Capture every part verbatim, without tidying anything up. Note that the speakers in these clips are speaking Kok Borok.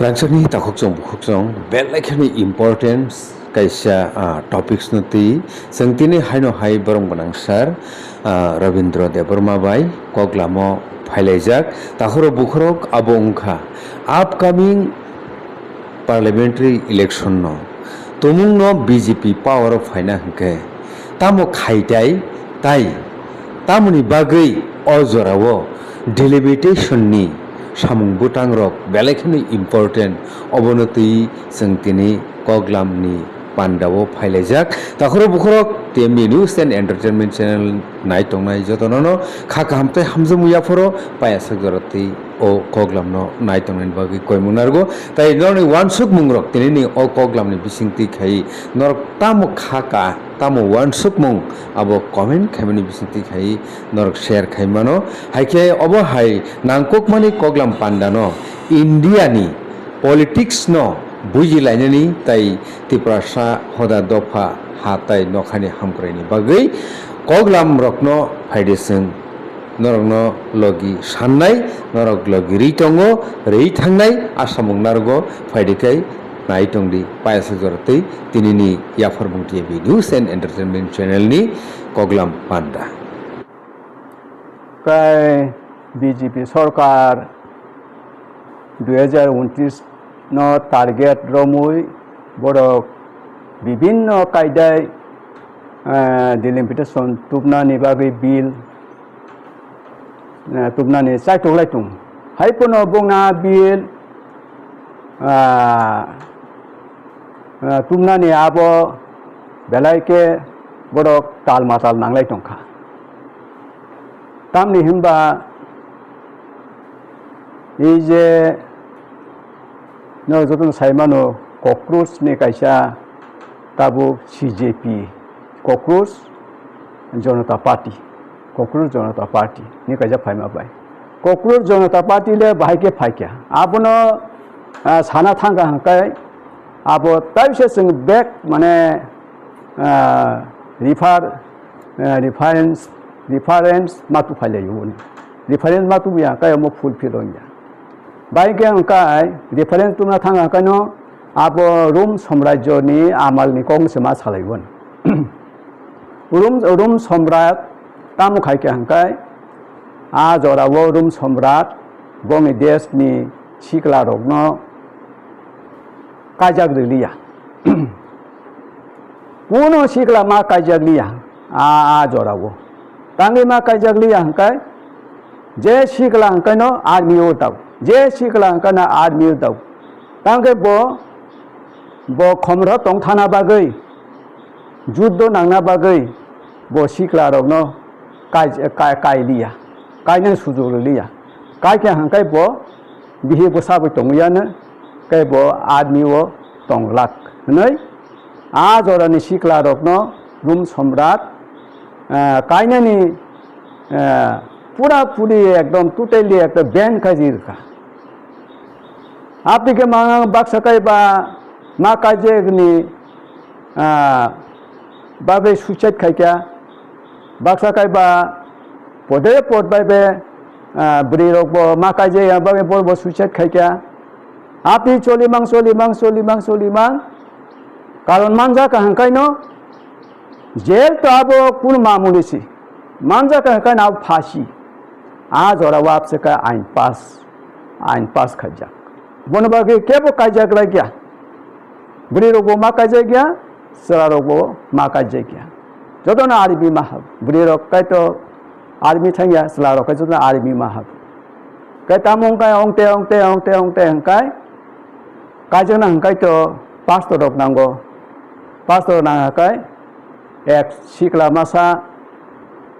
Rangchakni takhukchung bukhukchung belai kheno importance kaisa, ah, topics no twi chwng tini haino hai borok gwnang sir, ah, Rabindra Debbarma bai koklamo phailaijak. Takhurok bukhurok abo wngkha upcoming parliamentary election no tumungno B J P power o phaina hwnkhe tamo khaitai tai tamoni bagwi o jorao delimitation ni samung bwtangrok belai kheno important, obono twi chwng tini koklamni pandao phailaijak. Takhurok bukhurok T M B News and Entertainment Channel nai tongnai jotono no kha kaham tei hamjakmung yapharo payasajak jora twi o koklamno nai tongnaini bagwi koimung narwgo. Tai norokni uansukmungrok tinini o koklamni bisingtwi khai norok tamo kha ka, tamo uansukmung abo comment khaimani bisingtwi khai norok share khai mano. Haikhe obo hai nangkukmani koklam pandano India ni politics no buji lainani tai Tiprasa hoda dopha ha tai nokhani hamkraini bagwi koklam rokno phaidi chwng norokno logi sannai, norok logi ri tongo, ri thangnai asamung narwgo. Phaidi khe nai tongdi payasajak jora twi tinini Yapharmung T V News and Entertainment Channel ni koklam panda. Kai B J P sorkar dui hajar untris no target romwi borok bibinno kaidai, eh, delimitation tubnani bagwi bill, eh, tubnani chaitok lai tongo. Hai phano bongna bill, ah, ah, tubnani abo belai khe borok tal matal nanglai tongkha. Tamni hinba ei je no jotono sai mano, Cockroach ni kaisa tabuk C J P, Cockroach Janata Party, Cockroach Janata Party ni kaisa phaima bai. Cockroach Janata Party le bahai khe phaikha. Abono, ah, sana thangkha hwnkhe abo taibisa chwng bek mane, ah, refer, ah, reference, reference ma tu phailaio ni. Reference ma tu ya khe omo fulfill wngya. Bai khe hwnkhe reference tubna thangkha hwnkhe no abo Rum samrajyo ni amal ni kok se ma salaibo ni. Rum, Rum Samrat tamo khai khe hwnkhe, a jorao Rum Samrat bongni desh ni sikla rokno kaijak rwliya. Kuno sikla ma kaijak liya a, a jorao. Tangwi ma kaijak liya hwnkhe, je sikla hwnkhe no army o tau, je sikla hwnkhe no army o tau. Tangkhe bo, bo khomro tong thana bagwi, juddo nangna bagwi bo sikla rokno kai, kai, kai liya, kainani sujuk rw liya. Kai khe hwnkhe bo bihi bwsa bai tongwi yano, khe bo army o tong lak hwnwi a jorani sikla rokno Rum Samrat, eh, kainani, eh, pura puri ekdom totally ekta ban khai rwkha. Apni khe ma baksa kaiba ma kaijak ni, ah, bagwi suicide khaikha, baksa kaiba pode pod bai be, ah, bwrwi rok bo ma kaijak ya bagwi bo, bo suicide khaikha. Apni cholimang, cholimang, cholimang, cholimang. Karon manjak kaham kaino jail to abo kunu mamuli si. Manjak kaham kaino abo phasi. A jora wapse ka ain pass, ain pass khaijak. Bono bagwi kebo kaijak laikya. Bwrwi rokbo ma kaijak ya, chwla rokbo ma kaijak ya. Jotono army ma hab. Bwrwi rok kaito army thangya, chwla rok kai jotono army ma hab. Kai tamo wngkai ongte, ongte, ongte, ongte wngkai. Kaijakna hwnkhe to pastor rok nango. Pastor nang hwnkhe ek sikla masa,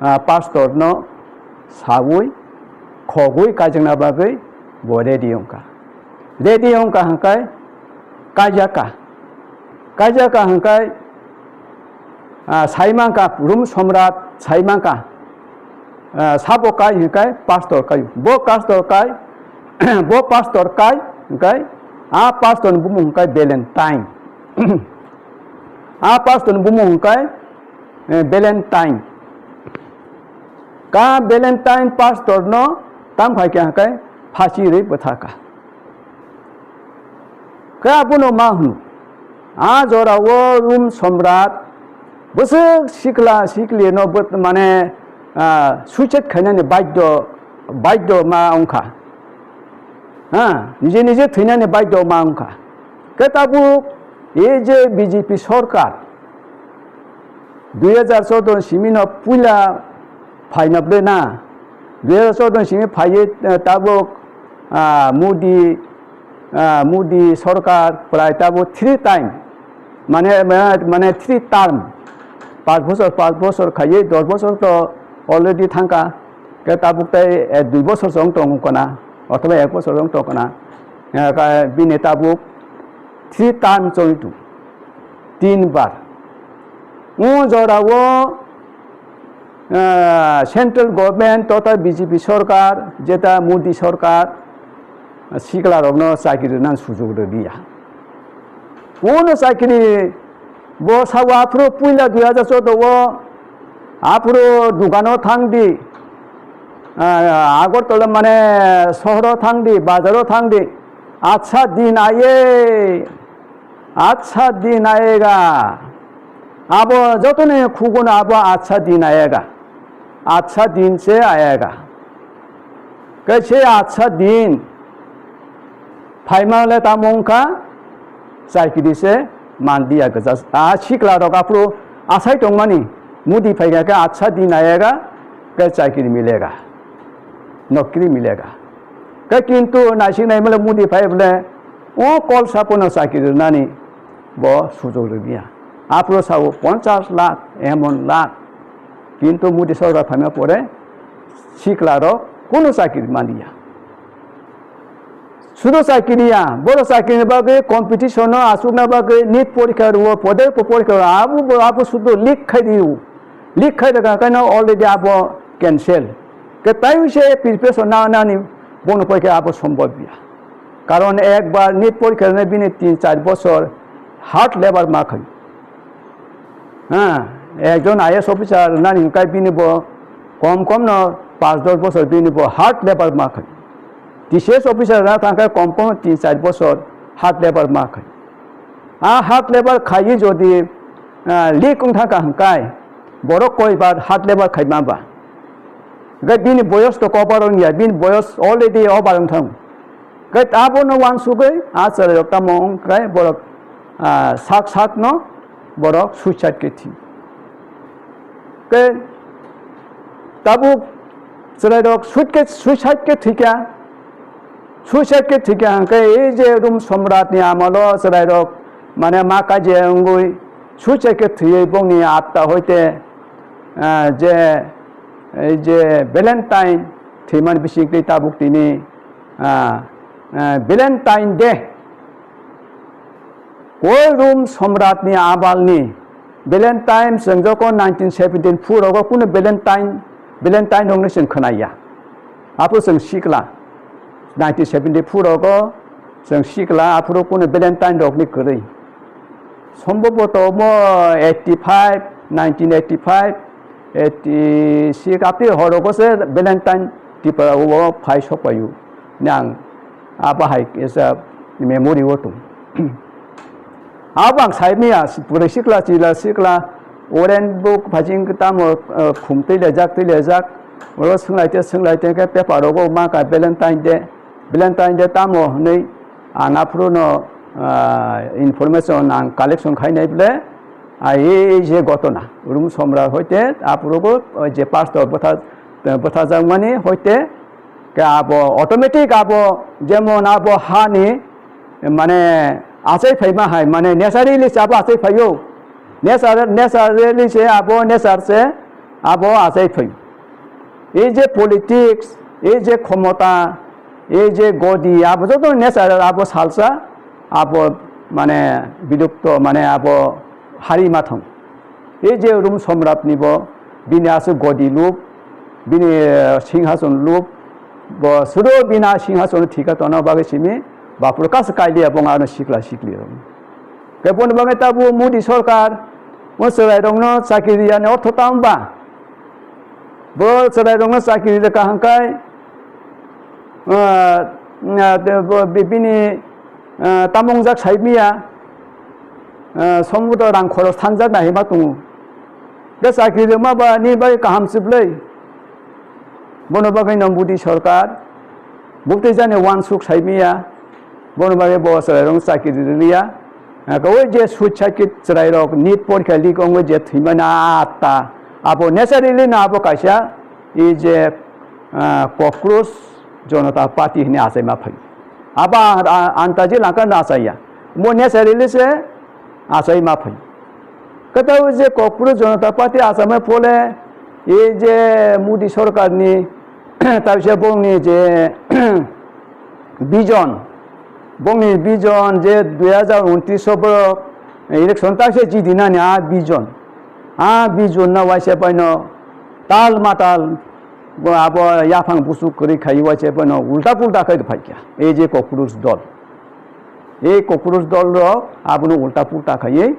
ah, pastor no sawi khogwi kaijakna bagwi bo ready wngkha. Ready wngkha hwnkhe kaijaka. Kaijaka hwnkhe, ah, saimangkha, Rum Somrat saimangkha, ah, sabo kai hwnkhe pastor kai. Bo pastor kai, bo pastor kai hwnkhe, ah, pastor ni bumung hwnkhe Valentine. Ah, pastor ni bumung hwnkhe, eh, Valentine. Ka Valentine pastor no tam khai khe hwnkhe phasi rwi bwtha kha. Khe abono ma hwn, a jora o Rum Somrat bwswk sikla siklino bo-, mane, ah, suicide khainani badhyo, badhyo ma wngkha. Ha, nije nije thwinani badhyo ma wngkha. Khe tabuk e je B J P sorkar, dui hajar choudo simi no puila phaina bwle na. Dui hajar choudo simi phaiwi, eh, tabuk, ah, Modi, ah, Modi sorkar prai tabuk three time, mane, mane, mane three term, panch bochor, panch bochor khaiwi dos bochor to already thangkha. Khe tabuk tei, eh, dui bochor se wng tongo kana, othoba ek bochor wng tongo kana. Eh, ka-, bini tabuk three term choli tongo. Tin bar. O jora o, ah, central government totha B J P sorkar, jeta Modi sorkar, sikla rokno chakri rwna sujog rwliya. Kuno chakri bo sao aphuru puila dui hajar choudo o aphuru dukano thangdi, ah, Agartala mane sohoro thangdi, bazaro thangdi, accha din aye. Accha din ayega. Abo jotoni khugono abo accha din ayega. Accha din se ayega. Khe se accha din phaima le tamo wngkha, chakri se manliya gwja. A sikla rok aphuru asai tongmani, Modi phaikha khe accha din ayega, khe chakri milega, nokri milega. Khe kintu naisik naimale Modi phai bole o kol sapono chakri rwnani bo sujog rwliya. Aphuru sao ponchash lakh, emon lakh. Kintu Modi sorkar phaima pore sikla rok kunu chakri manliya. Sudo chakri ya, boro chakri ni bagwi competition no asukna bagwi NEET porikha rwo, pode po porikha rwo, abo bo, abo sudo leak khai rio. Leak khai rwkha khe no already abo cancel. Khe tai se preparation na nani bono pai khe abo sombhob ya. Karon ekbar NEET porikha rwna bini tin char bochor hard labor ma khai. Ha, ekjon I A S officer rwnani hwnkhai bini bo kom kom no panch dos bochor bini bo hard labor ma khai. T C S officer rwna thangkhe kom kom no tin char bochor hard labor ma khai. A hard labor khaiwi jodi, ah, leak wng thangkha hwnkhai borok koi bar hard labor khaima ba. Hwnkhe bini boyos to kobar wngya, bini boyos already over wng thang. Khe abono uansugwi a chwrairok tamo wngkhe borok, ah, sak sakno borok suicide khe thi. Khe tabuk chwrairok suit khe, suicide khe thwikha, suicide khe thwikha hwnkhe ei je Rum Somrat ni amolo chwrairok mane ma kaje wngwi suicide khe thwiwi bongni atta hoite, ah, je, ei je Valentine thwimani bisingtwi tabuk tini, ah, ah, Valentine Day. Koi Rum Somrat ni amal ni Valentine chwng jokon nineteen seventy four rogo kunu Valentine, Valentine rok ni chwng khwnaya. Aphuru chwng sikla nineteen seventy four rogo chwng sikla aphuru kunu Valentine rok ni kwrwi. Sombhoboto mo eighty five, nineteen eighty five, eighty six, apni horogo se Valentine Tripura o phai sokpaio. Nang abo hai kisa memory o tong. Abo ang sai maya, pura sikla, chila sikla, oren bo phajing tamo, eh, khum twi lejak, twi lejak, oro swnglai te, swnglai te khe paper rogo ma ka Valentine Day, Valentine Day tamo hwnwi ang aphuru no, ah, information ang collection khainai bole, ah, ei je gotona, Rum Somra hoite aphuru bo, oh, je pastor bwtha-, bwthajakmani hoite, khe abo automatic abo jemon abo hani mane achai phaima hai, mane naturally se abo achai phaio. Nature-, naturally se abo nature se abo achai phai. Ei je politics, ei je khomota, ei je godi, abo joto nature abo salsa, abo mane bilupto, mane abo hari ma thang. Ei je Rum Somrat ni bo bini aswk godi lup, bini, eh, singhason lup, bo sudo bini singhason thika tona bagwi simi baphuru kasa kailiya bo ano sikla sikli rok. Khe boni bagwi tabuk Modi sorkar o chwrairokno chakri riyani ortho tamo ba? Bo chwrairokno chakri rwkha hwnkhai, ah, ah, bo bi-, bini, ah, tamo wngjak sai maya, ah, sombhoto rang khoros thangjak nai ma tongo. Tei chakri rwma ba ni bai kaham se bwlai. Bono bagwi no Modi sorkar bwtwi jani uansuk sai maya. Bono bagwi bo chwrairok chakri rwliya. Ah, kwbwi je suit sakhe chwrairok nit porikha leak wngwi je thwimani a atta. Abo naturally no abo kaisa e je, ah, Cockroach Janata Party hwnwi achaima phai. Abo a-, a-, antaji langkha no achaiya. Bo naturally se achaima phai. Kwtal je Cockroach Janata Party achaima phole e je Modi sorkarni taisa bongni je vision, bongni vision je dui hazar untris o borok election taisa jidinani a vision. A vision no waisa paino tal matal bo abo yaphang busuk kwrwi khai waisa paino ulta pulta khai phaikha. E je Cockroach dol. E Cockroach dol rok abono ulta pulta khaiwi,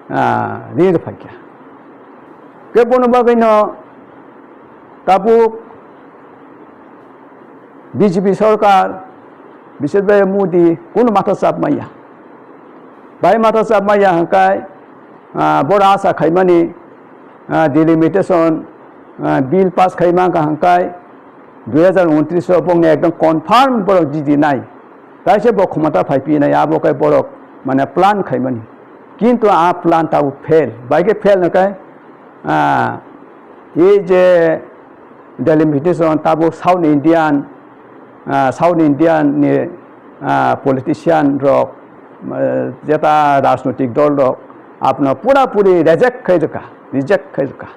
ah, ri rwphaikha. Khe bono bagwi no tabuk B J P sorkar, bisher bai Modi kunu matha chap maya. Bai matha chap maya hwnkhe, ah, boro asa khaimani, ah, delimitation, ah, bill pass khaima wngkha hwnkhe dui hazar untris o bongni ekdom confirm borok jidi nai. Taise bo khomota phai pinai abo khe borok mane plan khaimani. Kintu a plan tabuk fail. Bai khe fail hwnkhe, ah, e je delimitation tabuk South Indian, ah, South Indian ni, ah, politician rok, ah, jeta rajnotik dol rok abono pura puri reject khai rwkha, reject khai rwkha.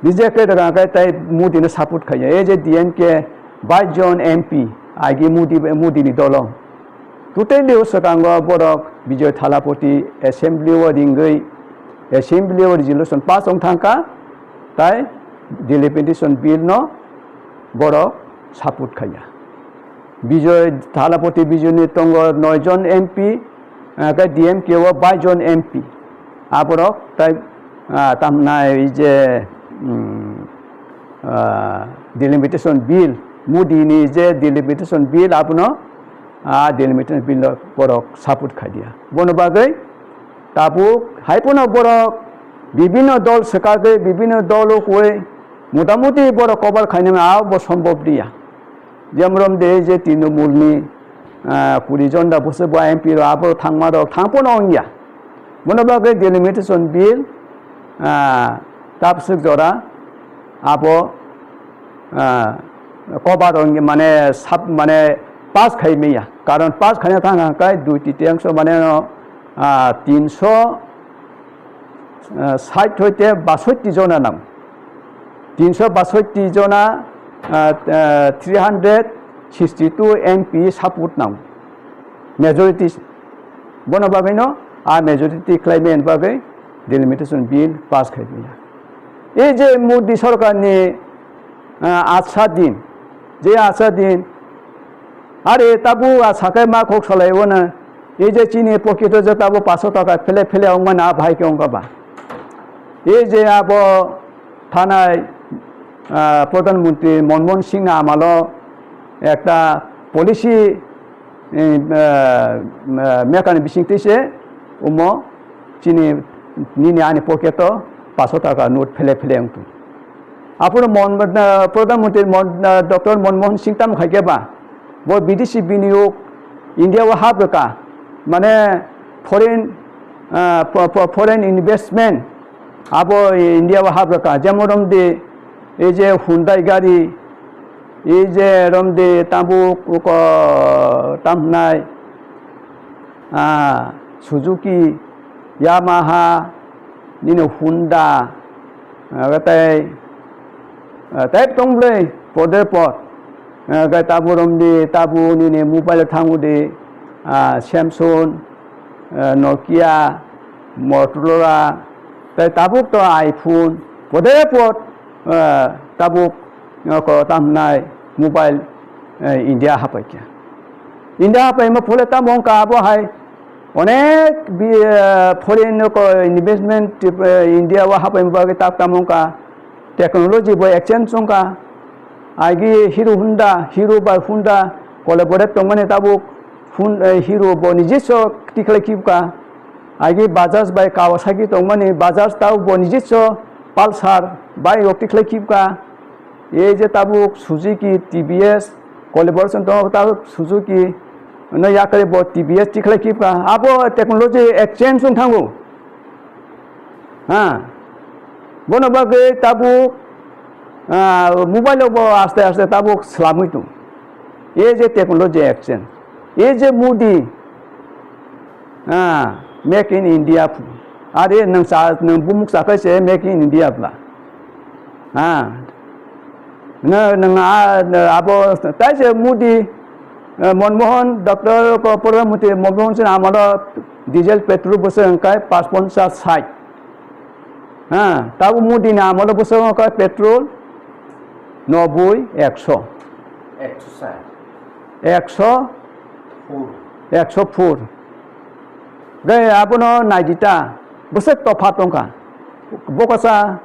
Reject khai rwkha khe tei Modi no support khaiya. E je D M K bais jon M P agi Modi, Modi ni dolo. Totally o swkango borok Bijoy Thalapathy assembly o ringwi, assembly o resolution pass wng thangkha, tai delimitation bill no borok support khaiya. Bijoy Thalapathy Bijoy ni tongo noi jon M P, ah, khe D M K o bais jon M P. Aborok tai, ah, tamnai je, mm, ah, delimitation bill, Modi ni je delimitation bill abono, ah, delimitation bill no borok support khai dia. Bono bagwi tabuk hai phano borok bibinno dol swkagwi, bibinno dol o kwrwi motamuti borok cover khainani abo sombhob dia. Jemon de je Trinamool ni, ah, kuri jon da bwswk bo M P rok abo thangma rok thang phano wngya. Bono bagwi delimitation bill, ah, tabswk jora abo, ah, cover wngya, mane sab, mane pass khai maya. Karon pass khaina thang thang khai dui titiangso mane no, ah, tinso, ah, sait hoite basotti jona nang. Tinso basotti jona, ah, ah, three hundred sixty two M P support nang. Majority bono bagwi no a majority khlai maya bagwi delimitation bill pass khai maya. E je Modi sorkar ni, ah, acha din, je acha din, are tabu a sakai ma khok salai o na, e je chini pocket o je tabu paso taka phele phele ong mana bahai khe ong ba. E je abo thanai, ah, Pradhan Mantri Manmohan Singh ni amalo ekta policy, eh, ah, ah, mekani bising twi se omo chini nini ani pocket o paso taka note phele phele ong tong. Aphuru Mon-, ah, Pradhan Mantri Mon-, ah, Doctor Manmohan Singh tamo khai khe ba, bo bidesi biniyog India o hap rwkha, mane foreign, ah, fo-, fo-, foreign investment abo India o hap rwkha, jemon romdi ei je Hyundai gari, ei je romdi tabuk uko tam hwnai, ah, Suzuki, Yamaha, nini Honda, ah, tei, ah, tei tong bwlai poder por. Ah, khe tabuk romdi, tabuk nini mobile thango di, ah, Samsung, ah, Nokia, Motorola, tei tabuk to iPhone, poder por, ah, tabuk, ah, ko tam hwnai mobile, ah, India hapai khe. India hapai ma phole tamo wngkha abo hai, Onek bi-, eh, foreign ko investment, eh, India o hapai bagwi tak tamo wngkha, technology bo exchange wngkha, agi Hero Honda, Hero bai Honda collaborate tongmani tabuk, Hun-, eh, Hero bo nijeso tikhlai khibka. Agi Bajaj bai Kawasaki tongmani Bajaj tau bo nijeso Pulsar bai rok tikhlai khibka. Ei je tabuk Suzuki, T V S, collaboration tongo tabuk Suzuki, no yakari bo T V S tikhlai khibka. Abo technology exchange wng thango. Ha. Bono bagwi tabuk, ah, mobile bo aste aste tabuk slamwi tong. Ei je technology exchange. Ei je Modi, ah, make in India. Are nang sa, nang bumuk sakai se make in India bla. Ah. Nang, nang, ah, abo tai se Modi, eh, Manmohan, Doctor ko Pradhan Mantri Manmohan Singh amalo diesel petrol bwswk hwnkhe pachponchas sait. Ha, tabo Modi ni amalo bwswk hwnkhe petrol noboi, ekso. Ekso sait. Ekso, Phur. Ekso phur. Gai abono naidita, bwswk topha tongkha. Bokasa,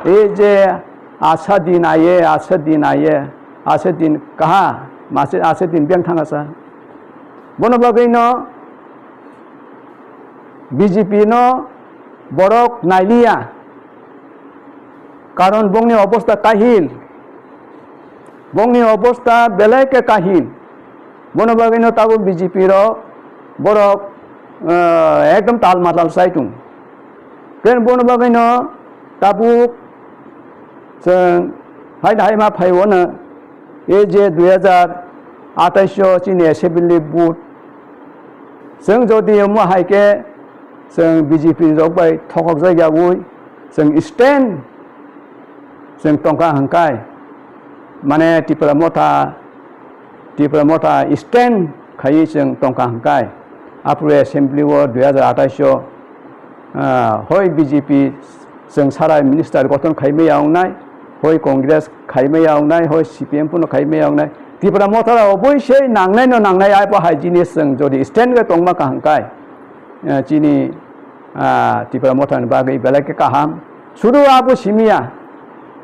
ei je asa din aye, asa din aye, asa din kaha, mase asa din beng thangasa. Bono bagwi no B J P no borok nailiya. Karon bongni obosta kahil. Bongni obosta belai khe kahil. Bono bagwino tabuk B J P rok borok, eh, ekdom tal matal sai tong. Ken bono bagwino tabuk chwng hai hai ma phai wano. Ei je dui hajar atais o chini assembly vote, chwng jodi omo hai khe chwng B J P rok bai thokok jak yaui chwng stand chwng tongkha hwnkhai, mane Tipra Motha, Tipra Motha stand khaiwi chwng tongkha hwnkhai, aphuru assembly o dui hajar atais o, ah, hoi B J P chwng sara minister gothon khaimaya wngnai, hoi Congress khaimaya wngnai, hoi C P M phano khaimaya wngnai. Tipra Motha rok oboi se nangnai no nangnai, abo hai jinis chwng jodi stand khe tongma kaham kai, eh, chini, ah, Tipra Motha ni bagwi belai khe kaham. Sudu abo simiya.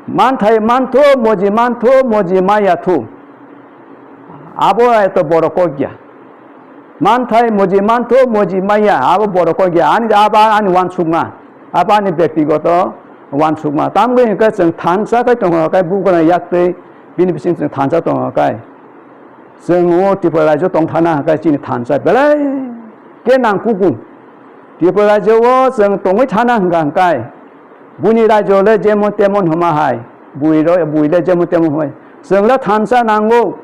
Manthai manthu, moji manthu, moji maya thu. Abo eto boro kok ya. Manthai moji manthu, moji maya, abo boro kok ya. Ani aba ani wansukma. Abo ani byaktigoto wansukma. Tamgwi hwnkhe chwng thansa khai tongo, khai bugrang yaktwi bini bising chwng thansa tongo khai. Chwng o Tripura rajyo tong thana hwnkhe chini thansa belai khe nangkukung. Tripura rajyo o chwng tongwi thana hwnkha hwnkhe buini rajyo le jemon temon hwma hai, buiro, bui le jemon temon hwma hai. Chwng le thansa nango.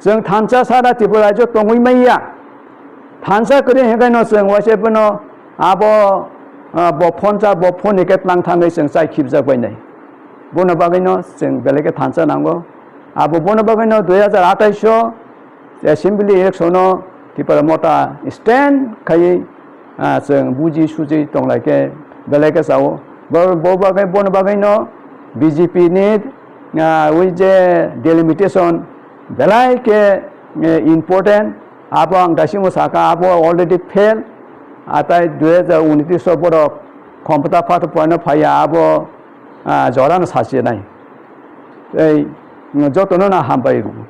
Chwng thansa sara Tripura rajyo tongwi manya. Thansa kwrwi hwnkhe no chwng waisa phano abo, ah, bo phone cha, bo phone ni khe tlang thangwi chwng chai khibjak bai nai. Bono bagwi no chwng belai khe thansa nango. Abo bono bagwi no dui hajar atais o assembly election o Tipra Motha stand khaiwi, ah, chwng buji suji tonglai khe belai khe chao. Bo, bo bagwi, bono bagwi no B J P ni, ah, ui je delimitation belai khe, eh, important. Abo ang daisimo saka, abo already fail. Atai dui hajar unitris o borok khomota phato poino phaiya, abo, ah, jorano sachinai. Ei, jotono no hambai rw.